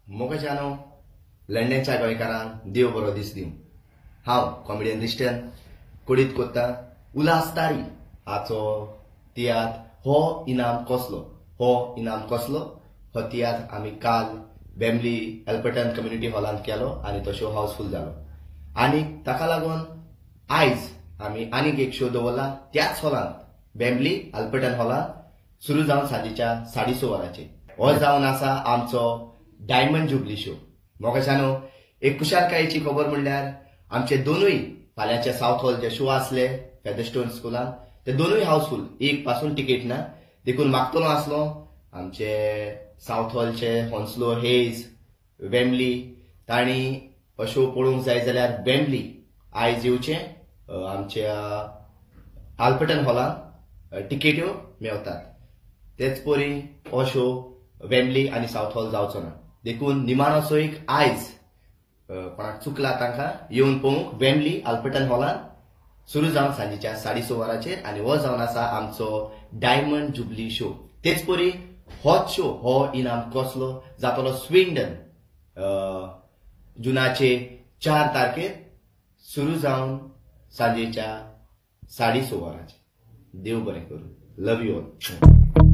मोगाच्यानो लंडनच्या गोंयकारांक देव बरो दीस दिवं. हांव कॉमेडियन रिश्टन कुडीत कोत्ता उल्हास तारी हाचो तियात्र हो इनाम कसलो. हो इनाम कसलो हो तियात्र आमी काल वेम्बली अल्बर्टन कम्युनिटी हॉलांत केलो आनी तो शो हाऊसफूल जालो. आनी ताका लागून आयज आमी आनीक एक शो दवरला त्याच हॉलांत, वेम्बली अल्बर्टन हॉलांत, सुरू जावन सांजेच्या 6:30 वरांचेर. हो जावन आसा आमचो डायमंड जुबली शो. मोगाशानो, एक खुशालकायेची खबर म्हणल्यार आमचे दोनूय फाल्यांचे सावथ हॉल जे शो आसले फेदरस्टोन स्कुलान ते दोनूय हाऊसफूल, एक पासून तिकेट ना. देखून मागतलो आसलो आमचे सावथ हॉलचे हॉन्सलो हेज वेम्बली तांणी हो शो पळोवंक जाय जाल्यार वेम्बली आयज येवचें. आमच्या आल्बर्टन हॉलान तिकेट्यो मेवतात. तेच परी हो शो वेम्बली आनी सावथ हॉल जावचो ना. देखून निमाणो सोयीक आयज कोणाक चुकला तांकां येवन पळोवंक वेम्बली आल्बर्टन हॉलान सुरू जावन सांजेच्या 6:30 वरांचेर. आनी हो जावन आसा आमचो डायमंड जुबली शो. तेच परी होच शो हो इनाम कसलो जातलो स्विंडन जुनाचे 4 तारखेर सुरू जावन सांजेच्या 6:30 वरांचेर. देव बरें करूं. Love you all.